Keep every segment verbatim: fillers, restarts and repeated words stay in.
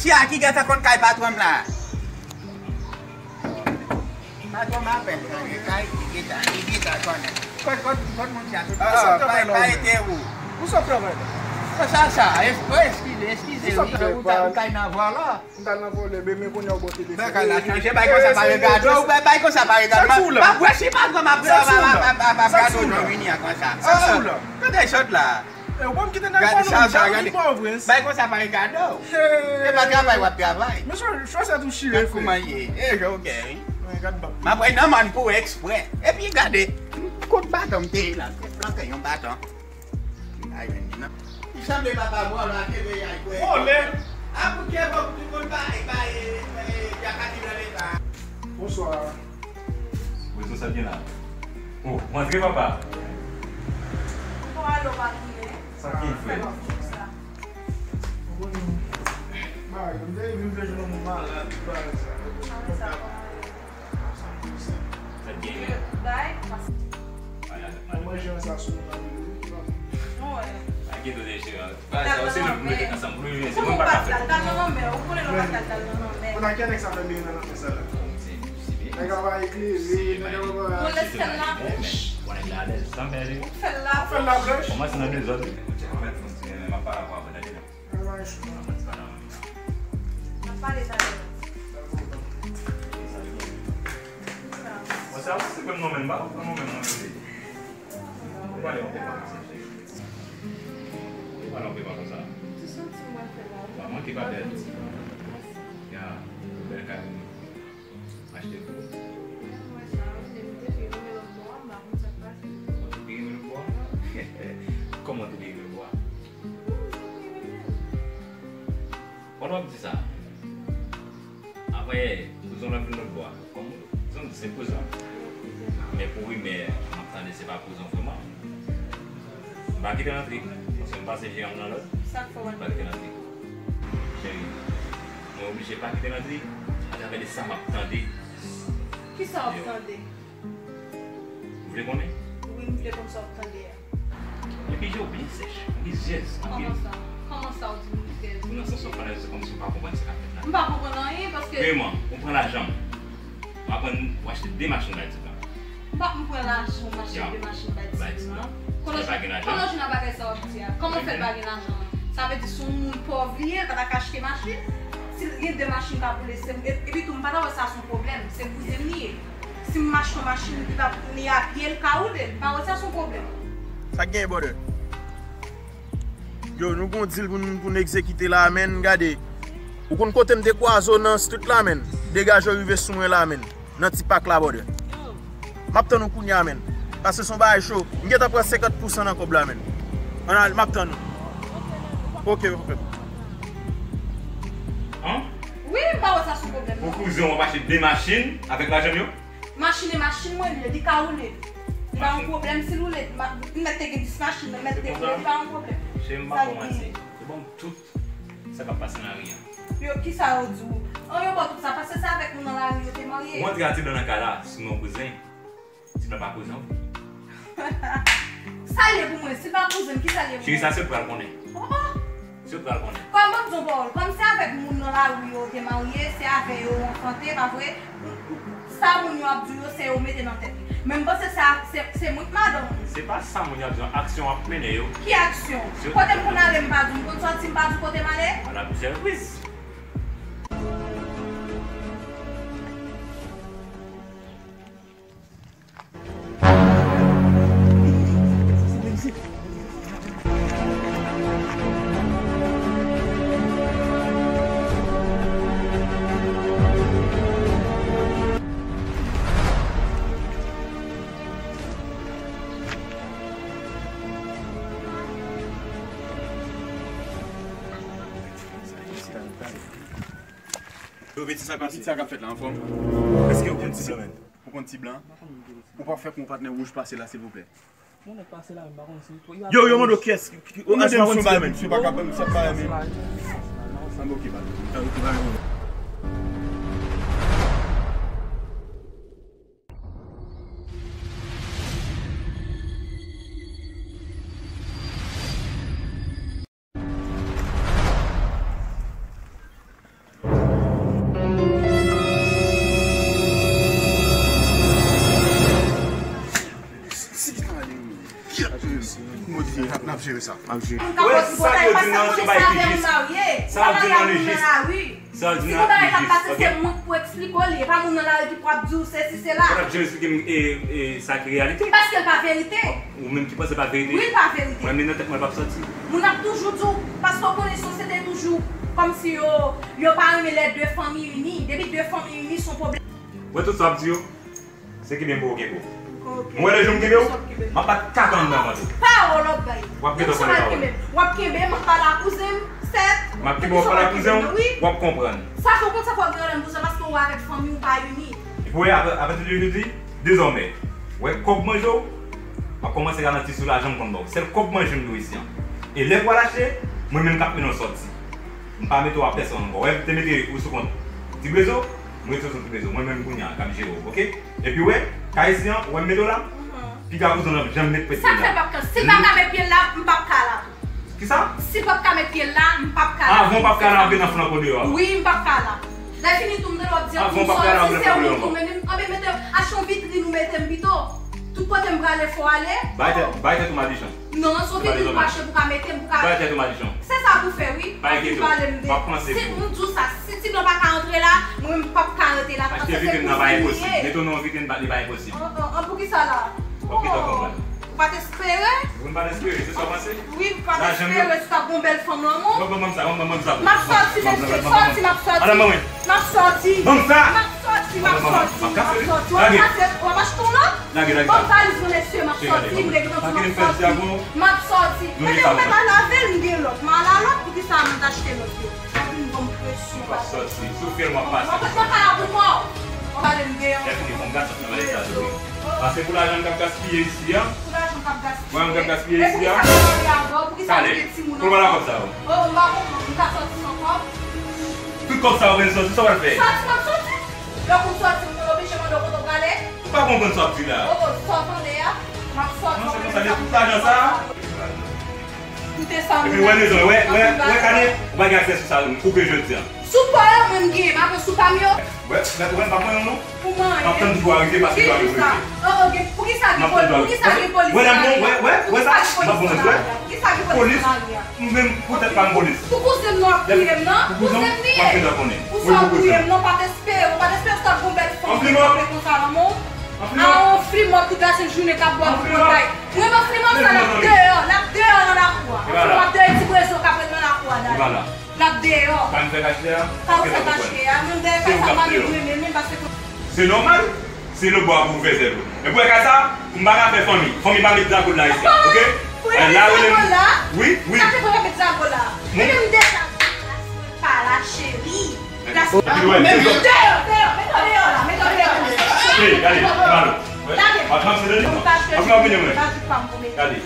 Ki a ki gentan konn kay patwon m la? Patwon m apèn konn kay, li gentan, li gentan konnen. Kot, kot, kot moun sa soti? Ah, ah, pa, pa ete ou. Ou sot travay la? Sa, sa, sa, es-, oh, eskize, eskize, wi. Ou travay, ou kay nan vòlò. M t al nan vòlò, men kounye a ou bò telefòn. Bagay la chanje, bay konsa pa regade w, bay, bay konsa pa regade w. M ap wè si patwon m ap, ap, ap, ap, ap gade w jan w vini an konsa. Sa sou la. Gade sòt la. E, ou pa m kite nèg pran non, sa, sa, gade. Bay konsa pa regade w. E pa travay w ap travay. Mesye, chwal sa tou chire, frè. Gad kouman ye. E, jan w gen, wi. M ap wè nan mòn pou eksprè. Epi gade, kout baton m te ye la, te flanke yon baton. Ay, men, non. Li sanble papa vòlò a te veye al kwè. Vòlè. A pou kè vòlò pou tout moun pa, pa, e, e, e, Jakati nan leta. Bonswa. Wi, tout sa byen la. Oh, ou antre, papa. Ou alo pa tounen. Sa ki fè? Bay, m te vin fè jounen moun malad, bagay sa. Sa byen. Bay. Mwen manje yon sa sou mwen. Mwen wè. Ak gen dòt ejerans. Bagay sa yo, se nou pou mete ansanm, pou nou jwenn, se mwen pa ka fè. Tal nan lanmè, ou konnen nou pa ka tal nan lanmè. Konn a ki nèg sa fè meri nan lanmè sa la? Nèg la pa eklere, nèg la pa. Ou lèse l la bouch. Ou fè l la bouch. Ou fè l la bouch. Kòmanse nan dezòd, wi. Mwen pa la pou aprann tande la. Mwen pa chou. N ap pale talè. Mwen sa, se kòm non menm, ba, non menm, non menm. Ou pale yon pe pa konsa. Ou pale yon pe pa konsa. Ti santi mwen fè la. Ba, manke pa bèl. Ya, bèl kay. Achte pou ou. Mwen sa, wi, men m te vin rive lòt bò a, m pa konn sa k pase. Ou te vin rive lòt bò a? Kòman ou te vin rive lòt bò a? Pandan w ap di sa, apre, kouzen w ap vin lòt bò a. Kòm, kouzen w di se kouzen w. Men pou rimè, m ap tande se pa kouzen w vrèman. M pa kite l antre, paske m pase je m nan lòd. Sa k fè w pa kite l antre? Cheri, mwen oblije pa kite l antre, atravè de sa m ap tande. Kisa w ap tande? Ou vle konnen? Wi, m vle konn sa w ap tande a. Epi je w byen sèch, rizyèz anpil. Kòman sa? Kòman sa w di m rizyèz? Nan sans w ap pale, se kòmsi w pa konprann sa k ap fèt la. M pa konprann anyen, paske. Premyèman, ou pran lajan m. W aprann, w achte de machin bay tip la. M pa, m pran lajan, m achte de machin bay tip la. Kote w jwenn bagay sa w ap di a? Kòman w fè l pa gen lajan? Sa vle di se yon moun pòv li ye, l pa ta ka achte machin? Si l gen de machin k ap boule, se, e, epi tou, m pa ta wè sa se yon pwoblèm. Se kouzen m li ye. Si m achte yon machin, li pa, li a pye, l ka woule, m pa wè sa se yon pwoblèm. Sa k genyen, brother? Yo, nou gon deal pou n, pou n egzekite la, menn, gade. Ou konn kote m te kwaze w nan street la, menn? Degaje w rive sou mwen la, menn. Nan ti pak la, brother. M ap tann ou kounye a, menn. Paske se yon bagay cho. M gentan pran senkant pousan nan kòb la, menn. Ann al, m ap tann ou. Ok, ok. An? Wi, m pa wè sa se yon pwoblèm, non. Pou kouzen w ap achte de machin avèk lajan m yo? Machin e machin mwen li ye, li ka woule. Li pa yon pwoblèm si l woule. M mèt te gen dis machin, m mèt te woule, li pa yon pwoblèm. Cheri, m pa ba w manti. Se bon, tout sa k ap pase nan lari a. Yo, kisa yo di w? An, yo ba w tout sa, paske se avèk moun nan lari yo te marye. Ou antre a ti blan nan kay la, si m yon kouzen, ti blan pa kouzen w. Sa l ye pou mwen, si l pa kouzen m, kisa l ye pou mwen? Cheri, sa se pral konnen. Oh, oh. Se pral konnen. Kòm m ap di yon pawòl, kòm se avèk moun nan lari yo te marye, se avè yo ou anfante, pa vre? Sa moun yo ap di w yo, se yo mete nan tèt li. Men m panse se, se, se mwen k madanm ou. Se pa sa moun yo ap di w, aksyon w ap mennen yo. Ki aksyon? Kote m konn ale, m pa di w, m konn sòti, m pa di w kote m ale? Madam Service. Yo, Veti, sa k pase? Veti, sa k ap fèt la, anfòm? Èske ou konn ti blan, menn? Ou konn ti blan? Ou pa fè pou yon patnè wouj pase la, silvouplè? Yon nèg pase la, m pa konn si yo, yo mande w kiyès, ki, ki, ou mande m si yon bagay, menn. Si w pa ka ban m, si w pa ka ban m. An, ok, pa. An, ok, pa. M ap jere sa, m ap jere. Moun k ap fè tripotay, pa sa konnen sa avè moun marye. Sa w ap di nan li jis. Sa w ap di nan li jis, ok? Si gon bagay k ap pase, se mwen k pou eksplike w li. E pa moun nan lari ki pou ap di w sesi, sela. Ou ap jere eksplike m, e, e, sa ki reyalite. Paske l pa verite. Ou menm ki panse pa verite. Wi, l pa verite. Mwen, men nan tèt mwen, l p ap sòti. Moun ap toujou di w, paske w konnen sosyete toujou kòmsi yo, yo pa renmen lè de fanmi ini. Depi de fanmi ini, se yon pwoblèm. Wè tout sa w ap di yo, se kenbe m pou w kenbe w. Mwen wè lè jou m kenbe w, m ap bat katon anndan vant ou. Pawòl w ap bay. W ap gentan konnen pawòl. W ap kenbe m, w ap pale ak kouzen m, sèt. M ap kenbe w, w ap pale ak kouzen w, w ap konprann. Sa fè w konn sa fè w gen pwoblèm kouzen paske w avèk fanmi w pa ini. Epi w wè, apre, apati de jodi, dezòmè, w wè kòb manje w, m ap kòmanse ralanti sou lajan m konn ba w. Sèl kòb manje m dwe isi an. E lè pou al achte, mwen menm k ap mennen w sòti. M pa mete w a pèsonn ankò. Wè, m te mete ou sou kont Ti Brezo, m rete sou kont Ti Brezo. Mwen menm kounye a k ap jere w, oke? Epi wè, kay isi an, ou wè m mete w la? Piga kouzen w janm met pye l la. Sa k fè l p ap ka? Si l pa ka met pye l la, m p ap ka la tou. Kisa? Si l p ap ka met pye l la, m p ap ka la. Avan w p ap ka la, w ap gen nan flank ou deyò a. Wi, m p ap ka la. Lè fini tou, m tande w ap di an pou m sòti, se ou tou menm. Anben mete, achte yon vitrin ou mete m pito. Tout kote m prale fò w ale. Bay tèt, bay tèt ou madichon. Non, se yon vitrin pou achte pou ka mete m, pou ka. Bay tèt ou madichon. Se sa pou fè, wi. Pa enkyete w. M ap panse pou ou. Si m di w sa, si Ti Blan pa ka antre la, mwen menm m p ap ka rete la. Achte vitrin nan pa enposib. Mete w nan yon vitrin, li pa enposib. An, an, an, poukisa la? W ap gentan konprann. Ou pa t espere? Ou pa t espere, se sa w panse? Wi, m pa t espere, si w t ap gon bèl fanm lanmou. Ban m, ban m sa, ban m, ban m sa. M ap sòti, mesye, sòti, m ap sòti. Madanm, ban mwen. M ap sòti. Ban m sa. M ap sòti, m ap sòti, m ap sòti. W ap pase, w ap achte yon lòt? Lage, lage sa. Ban m valiz mwen, mesye, m ap sòti, m regle pou m ap sòti. M ap sòti. Mete, ou mèt al lave l, m gen lòt. M al a lòt, poukisa m t achte lòt yo? Sa vin ban m presyon. Ou pa sòti. Si w fè l, m ap pase. Mwen pa la pou kò w. Ou pale m deyò. Lè fini, fò m gade sa nan bagay sa tou, wi. Paske pou lajan m k ap gaspiye isi a. Pou lajan m k ap gaspiye. Mwen m k ap gaspiye isi a. E poukisa m pale avè w? Poukisa m gen timoun ankò? Kòb sa yo. Oh, m pa konprann. M ka sòti san kòb? Tout kòb sa yo vin sòti, sa w pral fè? Sòti, m ap sòti. Lè w konn sòti, m konn oblije mande w kote w prale. M pa konprann sa w ap di la. Oh, oh, sa w tande a? M ap sòti. Non, se konsa, de tout lajan sa a. Koute sa, epi wè rezon, wè, wè, wè kane, ou pa gen aksè sou sa, m koupe jodi a. Sou pa w yo, mwen m genyen, m ap pran sou pa m yo. Wè, wè, wè, m pa pran yon non. Pou mwen. M ap tann jou a rive, paske jou a rive. Oh, oh, gen, poukisa gen polis, poukisa gen polis nan lari a? Wè, wè, wè, wè sa, m ap pran wè. Poukisa gen polis nan lari a? M menm, pou tèt pa m polis. Pou kouzen m nan w ap touye m nan? Kouzen m li ye. Pou sa w touye m nan, pa t espere, w pa t espere w t ap gon bèl fanm, w t ap konsa nan men w. A yon flimòp ki pase jounen k ap bwè pou pòtay. Mwen, mwen flimòp sa l ap deyò, l ap deyò nan lakou a. Yon flimòp deyò, Ti Brezo k ap ret nan lakou a dayè. L ap deyò. Sa m fèk achte a, sa ou fèk achte a, menm dèyè kay sa m pa menm renmen l menm paske. Se nòmal, se lòtbò a pou ou fè zèl ou. Men pou wè kay sa, m pa ka fè fanmi. Fanmi pa met zago la isi, oke? La rele mwen. Wi, wi. Sa te fè w met zago la. Men m deja pa la, cheri. Gade, gade, gade, gade. Lage. Gade. Gade.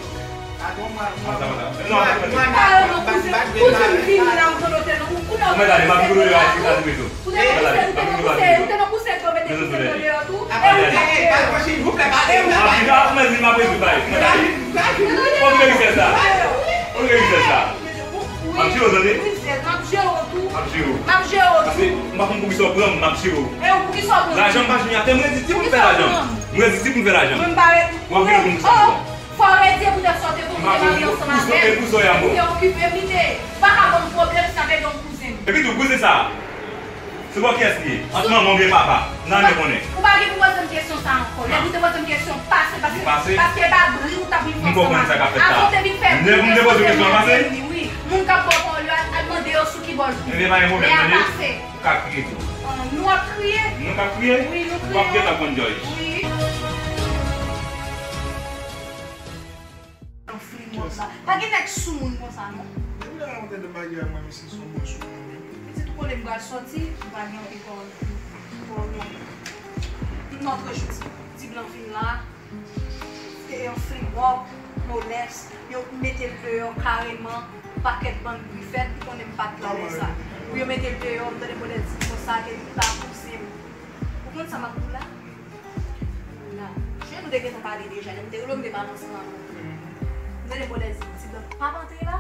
M ap jere w, tande? M ap jere w. M ap jere w tou. M ap jere w tou. Paske m pa konn poukisa w pran m, m ap jere w. E w, poukisa w pran m? Lajan m pa jwenn atè, m redi ti pou m fè lajan m. M redi ti pou m fè lajan m. Mwen m pa redi. W ap vin pou m sa. Oh, fò w redi poutèt sa w te konn te marye ansanm avè m. Ou te okipe m, li te pa ka ban m pwoblèm, sa vle di yon kouzen m. Epi tou, kouzen sa a, se bò kiyès li ye? Ant manman oubyen papa? N a renmen konnen. Ou pa gen pou poze m kesyon sa a ankò. Lè ou te poze m kesyon, pase, pase. Paske e pa bri ou t ap vin fè ansanm avè m. Avan w te vin fè bri, ou te vin fè bri, wi. Moun k ap ba w pawòl yo, al, al mande yo sou ki bò l tou. Lè a pase. Ou ka kriye tou. Nou ap kriye? Nou ka kriye? Wi, nou kriye. W ap gentan konn Jòj. Wi. Nan flim wòb la. Pa gen nèg sou moun konsa, non. Depi lè mwen tande bagay a, mwen, misye se yon bon sou moun, wi. Pitit, ou konnen m pral sòti, m pa gen anpil pawòl pou, pou, non. Tout nòt rejouti. Ti Blan vin la, e yon flim wòb, molès, yo mete l deyò kareman, pakèt bann bri fèt, ou konnen m pa t la lè sa. Pou yo mete l deyò, m tande modèl di konsa, ke li pa kouzen m. Ou konn sa m ap di w la? La. Jan nou te gentan pale deja, lè m te rele w, m te balanse anvan. M tande modèl di, Ti Blan p ap antre la.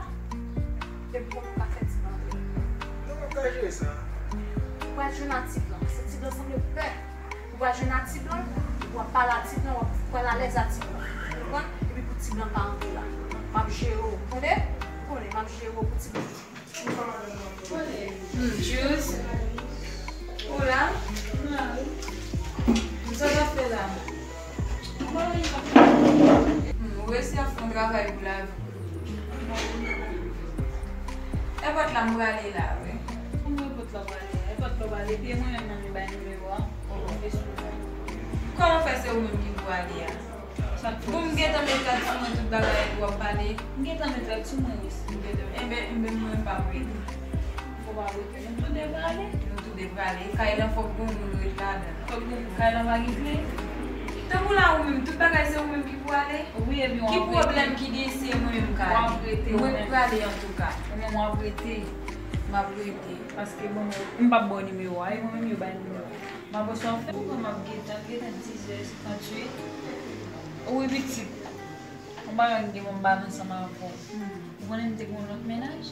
Epi kòman w ka fè Ti Blan antre la? Non, m ap ka jere sa. Ou pral jwenn a Ti Blan, paske Ti Blan sanble pè. Ou pral jwenn a Ti Blan, w ap pale a Ti Blan, w ap pral alèz a Ti Blan. Ou konprann? Epi pou Ti Blan pa antre la. M ap jere w, tande? Ou konnen, m ap jere w pou ti bout. Hmm, Jules. Ou la? Hmm, sa w ap fè la? Hmm, ou resi ap fè yon travay pou lavi. Nenpòt la m prale la, wi. Kòman nenpòt la w prale? Nenpòt la w prale, epi e mwen menm nan m bay nimewo a. Kòman fè se ou menm ki pou ale a? Bon, m gentan met rad sou mwen, tout bagay epi w ap pale. M gentan met rad sou mwen, wi. M gentan, enben, enben, mwen m p ap rete. Fò w pa rete. Nou tou de prale. Nou tou de prale. Kay lan fòk gon moun ret ladan. Fòk gon moun. Kay lan pa gen kle. Tankou la ou menm, tout bagay se ou menm ki pou ale? Wi, epi w ap rete. Ki pwoblèm ki gen si e mwen menm k ale? W ap rete ou menm. Mwen prale antouka. Ou menm w ap rete. M ap rete. Paske bon, m p ap ba w nimewo a, e mwen menm yo bay nimewo a. M ap wè sa w ap fè. Ou wè m ap gentan, gentan dizè senkantuit. Wi, pitit. Yon bagay m gen pou m pale ansanm avè w. Ou konnen m te gen yon lòt mennaj?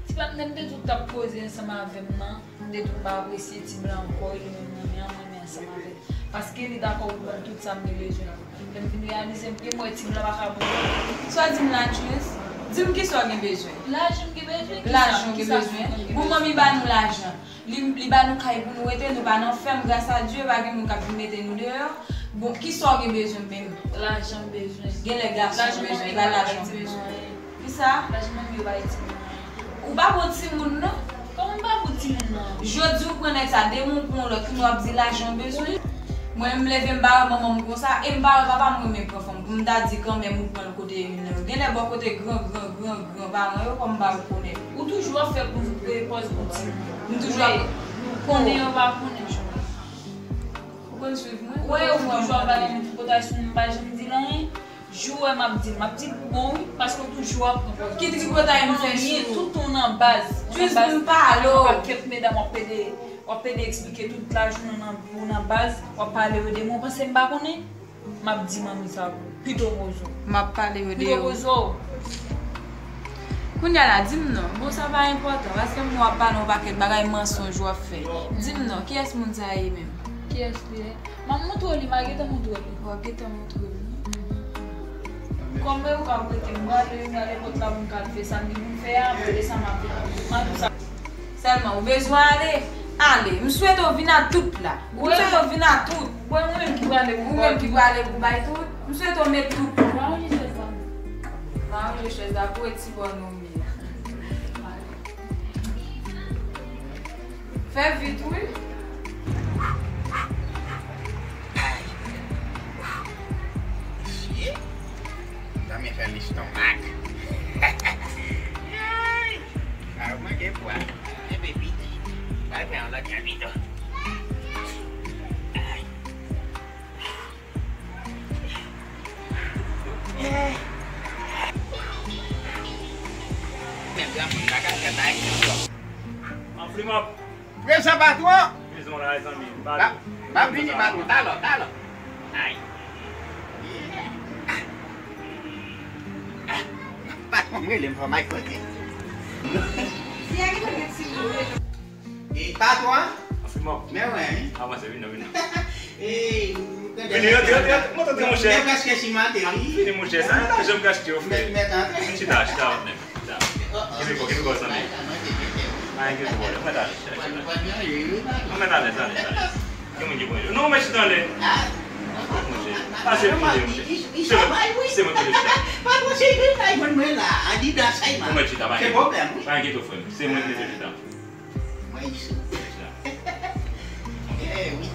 Ti patnè m te tou t ap koze ansanm avè m nan, m te tou pa apresye Ti Blan ankò, e li menm renmen an, m renmen ansanm avè l. Paske li dakò pou ban m tout sa m te bezwen. Lè m vin reyalize m gen, m wè Ti Blan pa ka ban m. Sa w di m la, Jules? Di m kisa w gen bezwen. Lajan m gen bezwen, kisa, kisa m gen bezwen? Bon, manmi ba nou lajan. Li, li ba nou kay pou nou rete, nou pa nan fèm, gras a Dye, pa gen moun k ap vin mete nou deyò. Bon, kisa w gen bezwen menm? Lajan m bezwen. Genlè gason bezwen, pa lajan bezwen. Kisa? Lajan manmi yo bay timoun. Ou pa bon timoun, non? Kòman m pa bon timoun, non? Jodi ou pran nèg sa, demen ou pran yon lòt, kounye a w ap di lajan w bezwen. Mwen, m leve m pa wè manman m konsa, e m pa wè papa m renmen pran fanm. Pou m ta di kanmenm ou pran l kote Emil nan. Genlè bò kote gran, gran, gran, gran paran yo, kòm m pa rekonèt. Ou toujou ap fè pou, pou pòz pou timoun. M toujou ap. Wi, nou konnen yo pa konnen, Jonas. Ou konn swiv mwen? Wè, ou toujou ap bay yon tripotay sou mwen, m pa janm di l anyen. Jou wè m ap di l, m ap di l pou bon wi, paske w toujou ap pran pòz. Ki tripotay m fè sou ou? Tout ou nan baz. Jis pou m pale w. Ou nan baz, ou nan pakèt medam w ap pede, w ap pede eksplike tout lajounen nan, ou nan baz, w ap pale yo de mwen, w panse m pa konnen? M ap di manmi sa pou ou. Pito poze w. M ap pale yo de ou. Pito poze w. Kounye a la, di m non. Bon, sa pa enpòtan, paske m wè w ap pale yon pakèt bagay mansonj w ap fè. Di m non, kiyès moun sa ye menm? Kiyès li ye? M ap montre w li, m a gentan montre w li. W ap gentan montre m li. Kòm e ou k ap rete m, m prale, m prale kot la pou m ka al fè sa m gen pou m fè a, apre de sa m ap vin. M a di w sa. Sèlman, ou bezwen ale? Ale. M swete w vin a tout la. M swete w vin a tout. Bon, mwen menm ki prale pou m bay tout. Ou menm ki prale pou bay tout. M swete w met tout. M pa range chèz la. M pa range chèz la pou e ti bò nou ye. Fè vit, wi. Mesye, zanmi fè m estonmak. Ay, sa yo manke pwa. Enben piti, m al fè yon lòt jan pito. Ay. Menm granmoun pa ka fè bagay sa ankò. An flim ap. Prezan patwon. Prezan la zanmi. M ap vini patwon, talò, talò. Ay. Patwon m rele m fò m al kote. E patwon an? An flim ap. Men wè wi. Avanse, vin non, vin non. Vini, rantre, rantre, rantre. Monte, rantre, monchè. Mwen prèske simante wi. Vini, monchè, sa pa janm gache yo, frè. Chita, chita, chita. Kenbe kò, kenbe kò, zanmi. Pa gen pwoblèm, mwen ta. Mwen ta alèz, alèz, alèz. Gen moun ki pran yo. Non, mwen chita anlè. Monchè. Pase pou mwen, monchè. Se mwen, se mwen ki chita. Mwen, mwen la, adidas, ay, man. Mwen chita, pa gen pwoblèm, wi. Pa gen frè m. Se mwen ki chita. Mwen isit.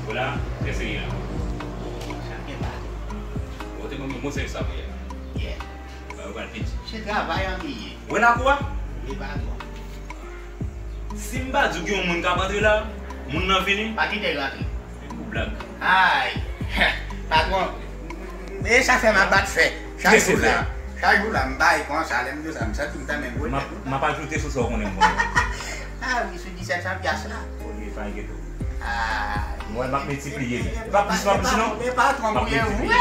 Ou la, kè serye la. Sa gen pa. Ou te ban mwen bon sèvis sa pou yè. Yeah. Ba yo pral piti. Se travay an li ye. Ou wè lakou a? Wi, patwon. Si m pa di w gen yon moun k ap antre la, moun nan vini. Pa kite l rantre. Pou blag. Ay, patwon, e sa fè m ap bat fè. Chak jou la, chak jou la, m bay konsa, lè m di w sa, m santi m tanmen m wete. M ap ajoute sou sa w konnen m konnen. A wi, sou disèt san pyas la. Olye pa enkyete w. Mwen m ap miltipliye li. E pa plis, pa plis non. E patwon, m ap miltipliye.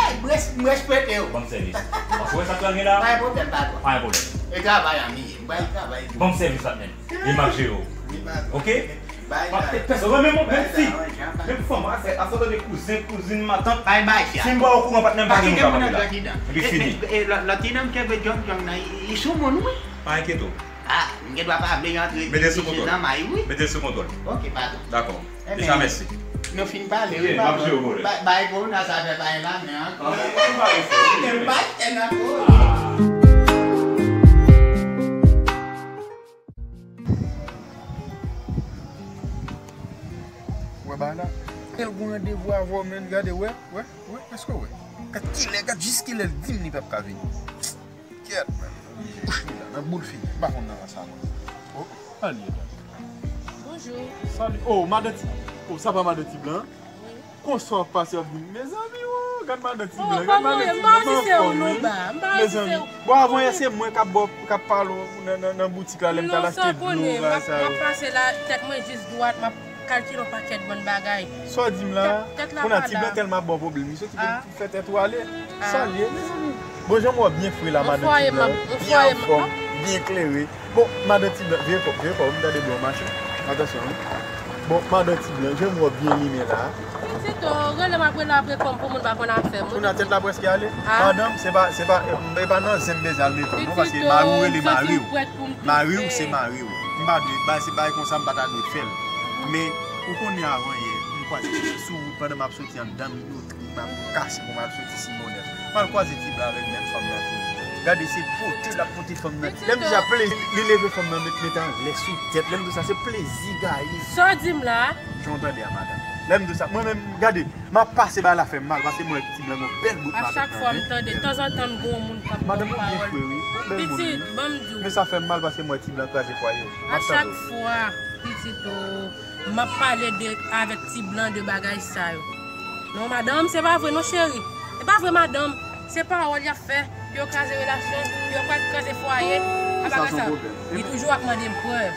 M respekte w. Ban m sèvis. Paske w wè sa k pral gen la? Pa gen pwoblèm, patwon. Pa gen pwoblèm. E travay an li ye. M bay travay. Ban m sèvis la menm. E m ap jere w. Oke? Bay, bay. Pèsonn, menm, menm fi, menm fanm, afè, afè de kouzen, kouzin, matant. Bay, bay, si m pa okouran, patnè m pa gen moun ka pale la. Epi fini. E, e, lòt, lòt ti nonm kenbe djòb djòb nan, li, li sou moun, wi. Pa enkyete w. Ah, m gen dwa pa vle antre nan may, wi. Mete l sou kontwòl. Ok, padon. Dakò. Deja, mèsi. Nou fin pale, wi, padon. Bay, bay pou nou, sa fè bay la, men ankò. Bay, tè nan kou. Wè bagay la. Kel gon randevou avè w, menn, gade, wè, wè, wè, èske w wè? Gad kilè, gad jis kilè l di m li p ap ka vini. Kèt, menn. Bouch li la, nan boul figi. M pa konn nan sa, mwen. Oh, al ye la. Bonjou. Salut. Oh, madan Ti, oh, sa pa madan Ti Blan? Wi. Konsa w ap pase, w ap di, mezanmi, oh, gad madan Ti Blan, gad madan Ti Blan, m anfòm, wi. Mezanmi. Bon, avanyè se mwen k ap ba w, k ap pale w nan, nan, nan boutik la, lè m t al achte dlo, bagay sa yo. M ap pase la, tèt mwen jis dwat, m ap kalkile yon pakèt bann bagay. Sa w di m la, kounye a Ti Blan tèlman ap ba w pwoblèm, li soti vin fè tèt ou ale. Sa l ye, mezanmi? Bon, jan m wè w byen fre la, madan Ti Blan, byen anfòm, byen klere. Bon, madan Ti Blan, veye kò w, veye kò w, m tande bri yon machin. Atansyon, wi. Bon, madan Ti Blan, jan m wè w byen limen la. Pitit, oh, rele m ap rele apre kò m pou moun pa konn afè m. Kounye a tèt la prèske ale. Madanm, se pa, se pa, e pa nan zen m bezwen al mete w non, paske mari w rele mari w. Mari w se mari w. M pa dwe, ba, se bagay konsa m pa ta dwe fè l. Men, ou konnen avanyè, m kwaze sou wout pandan m ap soti anndan Minotri, m ap kase pou m al soti Simonèl. M al kwaze Ti Blan avèk menm fanm nan tou. Gade, se pote l ap pote fanm nan. Lè m di sa, plezi, li leve fanm nan, met, met anlè sou tèt. Lè m di sa, se plezi gaye. Sa w di m la? Jan w tande a, madanm. Lè m di sa, mwen menm, gade, m ap pase bagay la fè m mal, paske m wè Ti Blan gon bèl bout madanm. A chak fwa m tande, tanzantan m gon moun k ap ba m pawòl. Madanm ou byen fre, wi. Ou bèl moun, wi. Pitit, ban m di w. Men sa fè m mal, paske m wè Ti Blan kraze fwaye w. A chak fwa, pitit, oh. M ap pale de, avèk Ti Blan de bagay sa yo. Non, madanm, se pa vre, non, cheri. Se pa vre, madanm. Se pawòl y ap fè pou yo kraze relasyon, pou yo kraze fwaye, a bagay sa yo. Li toujou ap mande m prèv.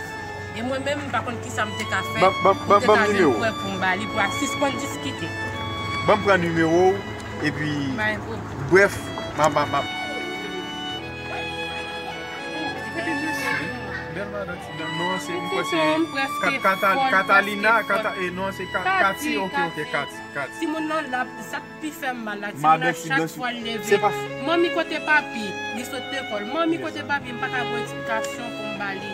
E mwen menm, m pa konn kisa m te ka fè. Li te ka jwenn prèv pou m ba li, pou a sispann diskite. Ban m pran nimewo w, epi, brèf, m ap, m ap, m ap. Bèl madanm Ti Blan. Non, se, m kwè se Kat-, Katal-, Katalina, Kata-, eh, non, se Ka-, Kati, ok, ok, Kati, Kati. Timoun nan la, sa k pi fè m mal la, timoun nan chak fwa l leve. Manmi kote papi, li sot lekòl. Manmi kote papi, m pa ka gon eksplikasyon pou m ba li.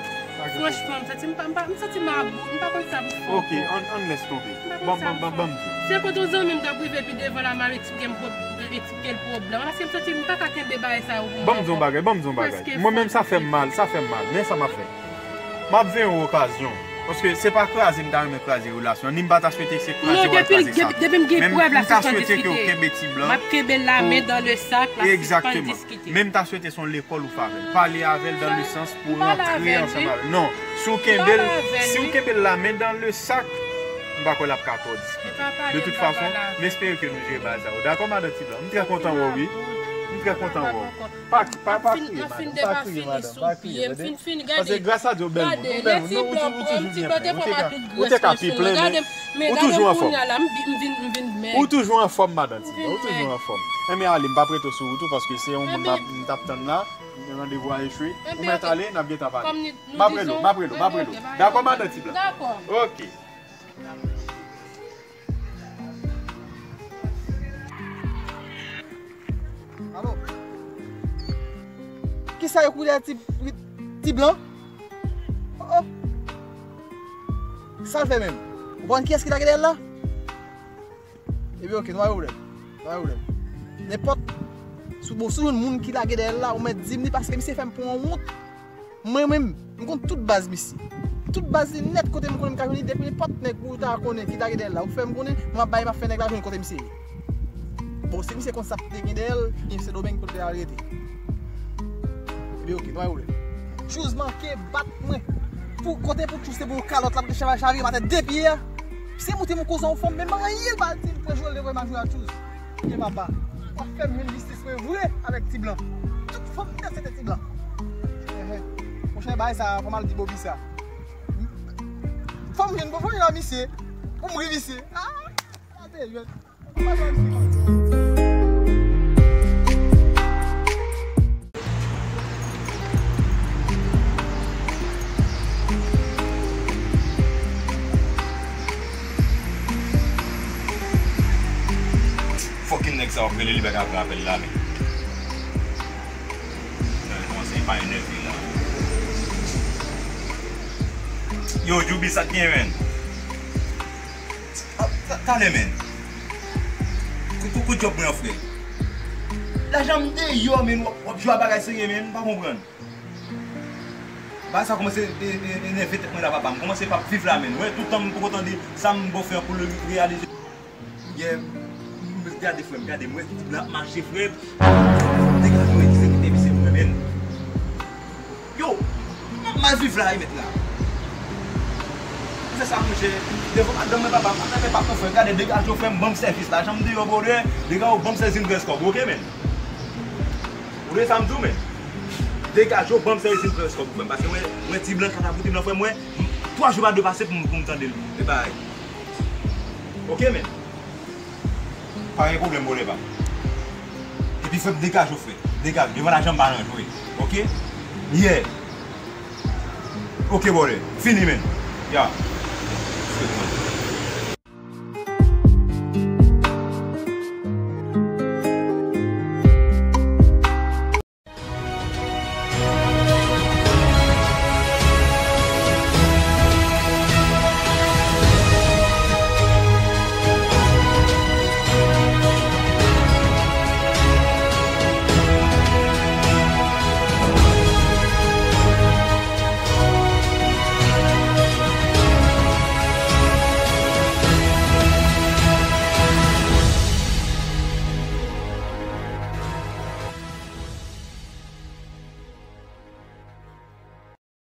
Franchman, m santi m pa, m pa, m santi m about, m pa konn sa pou m fè ankò. Ok, ann, ann lès tonbe. Ban m, ban m, ban m, ban m di. Se kote yon zanmi m t ap rive pi devan la, m ap eksplike m pwob-, eksplike l pwoblèm. Paske m santi m pa ka kenbe bagay sa yo pou mwen ankò. Ban m di yon bagay, ban m di yon bagay. Mwen menm, sa fè m mal, sa fè m mal. Men sa m ap fè. M ap ven yon okazyon. Paske se pa kraze m ta renmen kraze relasyon an, ni m pa ta swete se kraze w al kraze sa. Men m ta swete ke w kenbe Ti Blan. M ap kenbe l la, men dan le sak, la sispann diskite. Men m ta swete se yon lekòl ou fè avè l. Pale avè l dan le sans pou rantre ansanm avè l. Non, si w kenbe l, si w kenbe l la, men dan le sak, m pa kwè l ap ka tò diskite. De tout fason, m espere ke nou jere bagay sa yo. Dakò, madan Ti Blan? M trè kontan wè w, wi. M trè kontan wè w. Pa, pa, pa kriye, madanm. Pa kriye, madanm. Pa kriye, tande. Paske gras a Dye, w bèl moun. Ou bèl moun. Non, ou tou-, ou toujou byen plen. Ou te ka, ou te ka pi plen, men ou toujou anfòm. Ou toujou anfòm, madan Ti Blan. Ou toujou anfòm. Enben, ale, m p ap rete w sou wout ou, paske se yon moun m ap, m t ap tann la. Gen randevou a echwe. Ou mèt ale, n ap gentan pale. M ap rele w, m ap rele w, m ap rele w. Dakò, madan Ti Blan? Dakò. Ok. Alo? Kisa yo koule a Ti, Ti Blan? Oh, oh. Sa l fè menm? Ou konn kiyès ki lage dèyè l la? Ebyen, ok, nou pa gen pwoblèm. Nou pa gen pwoblèm. Nenpòt, si w, bon, si w jwenn moun ki lage dèyè l la, ou mèt di m li, paske misye fè m pran wont. Mwen menm, m konn tout baz misye. Tout baz li nèt kote m konnen m ka jwenn li, depi nenpòt nèg ou ta konnen ki lage dèyè l la, ou fè m konnen, m ap bay, m ap fè nèg la jwenn kote misye ye. Bon, si misye konn sa k te gen dèyè l, gen Sendomeng pou l te al rete. Ebyen, ok, nou pa gen pwoblèm. Tchouz manke bat mwen. Pou kote pou Tchouz te pou yon kalòt la, pou te chavire, chavire m atè de pye a. Se moute m koze yon fanm, men m anyen l pa di m pran jwe l devan m a jwe a Tchouz. Ebyen papa, w ap fè m jwenn jistis mwen vre avèk Ti Blan. Tout fanm nèt se te Ti Blan. Enhen. Pwochen bagay sa, fò m al di Bobi sa. Fò m jwenn, fò m jwenn a misye. Pou m ri misye. Ah, sa te jwenn. Sa w ap rele li pa ka pran apèl la, men. Nan kòmanse pa enève la. Yo, Djoubi, sa k gen, men? Ah, ta- talè, men. Kout, kout, kout djòb mwen an, frè. Lajan m deyò, men, w ap, w ap jwe a bagay serye, men, m pa konprann. Bagay sa kòmanse e- e- enève tèt mwen la, papa. M kòmanse p ap viv la, men. Wè, tout tan m poko tande sa m bò fè pou l reyalize. Yè, m- gade, frè m, gade, m wè tip la ap mache, frè m. Degaje w, egzekite misye pou mwen, men. Yo, m ap mal viv la, wi, mèt la. Se sa, monchè. Devan madanm mwen, papa, madanm mwen pa konfè. Gade, degaje w, frè m, ban m sèvis la. Janm deyò, brother. Degaje w, ban m sèvis, m près kòb, oke, men? Ou tande sa m di w, men? Degaje w, ban m sèvis, m près kòb, frè m. Paske mwen, mwen, ti blan, katapouti blan, frè m, mwen, twa jou pa dwe pase pou m, pou m tande l. E bay. Oke, men? Pa gen pwoblèm, brother, pa. Epi, frè m, degaje w, frè. Degaje w. Devan lajan m pa nan jwe. Oke? Yeah. Oke, brother. Fini, men. Ya.